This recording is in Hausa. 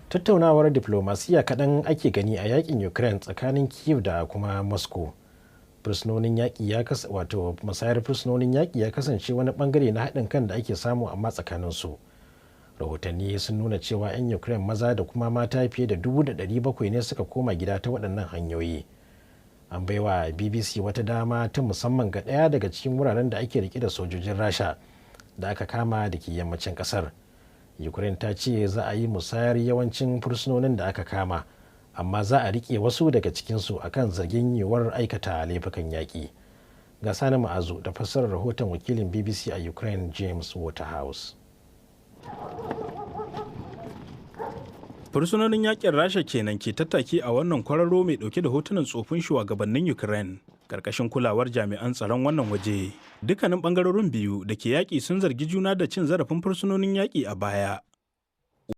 Tattaunawar diplomasiya kaɗan ake gani a yakin Ukraine tsakanin Kyiv da kuma Moscow. Fursunonin yaƙi ya kas wato musayar fursunonin yaƙi ya kasance wani bangare na haɗin kan da ake samu amma tsakanin su. Rahotanni sun nuna cewa 'yan Ukraine maza da kuma mata fiye da 700,000 ne suka koma gida ta waɗannan hanyoyi. An baiwa BBC wata dama ta musamman ga ɗaya daga cikin wuraren da ake rike da sojojin Rasha da aka kama da ke yammacin ƙasar. Ukraine ta ce za a yi musayar yawancin fursunonin da aka kama, amma za a rike wasu daga cikinsu akan zargin yiwuwar aikata laifukan yaƙi. Ga Sani Ma'azu da fassarar rahoton wakilin BBC a Ukraine, James Waterhouse. Fursunonin yakin Rasha kenan ke tattaki a wannan kwararo mai dauke da hotunan tsofin shugabannin Ukraine karkashin kulawar jami'an tsaron wannan waje. Dukkanin bangarorin biyu da ke yaƙi sun zargi juna da cin zarafin fursunonin yaƙi a baya.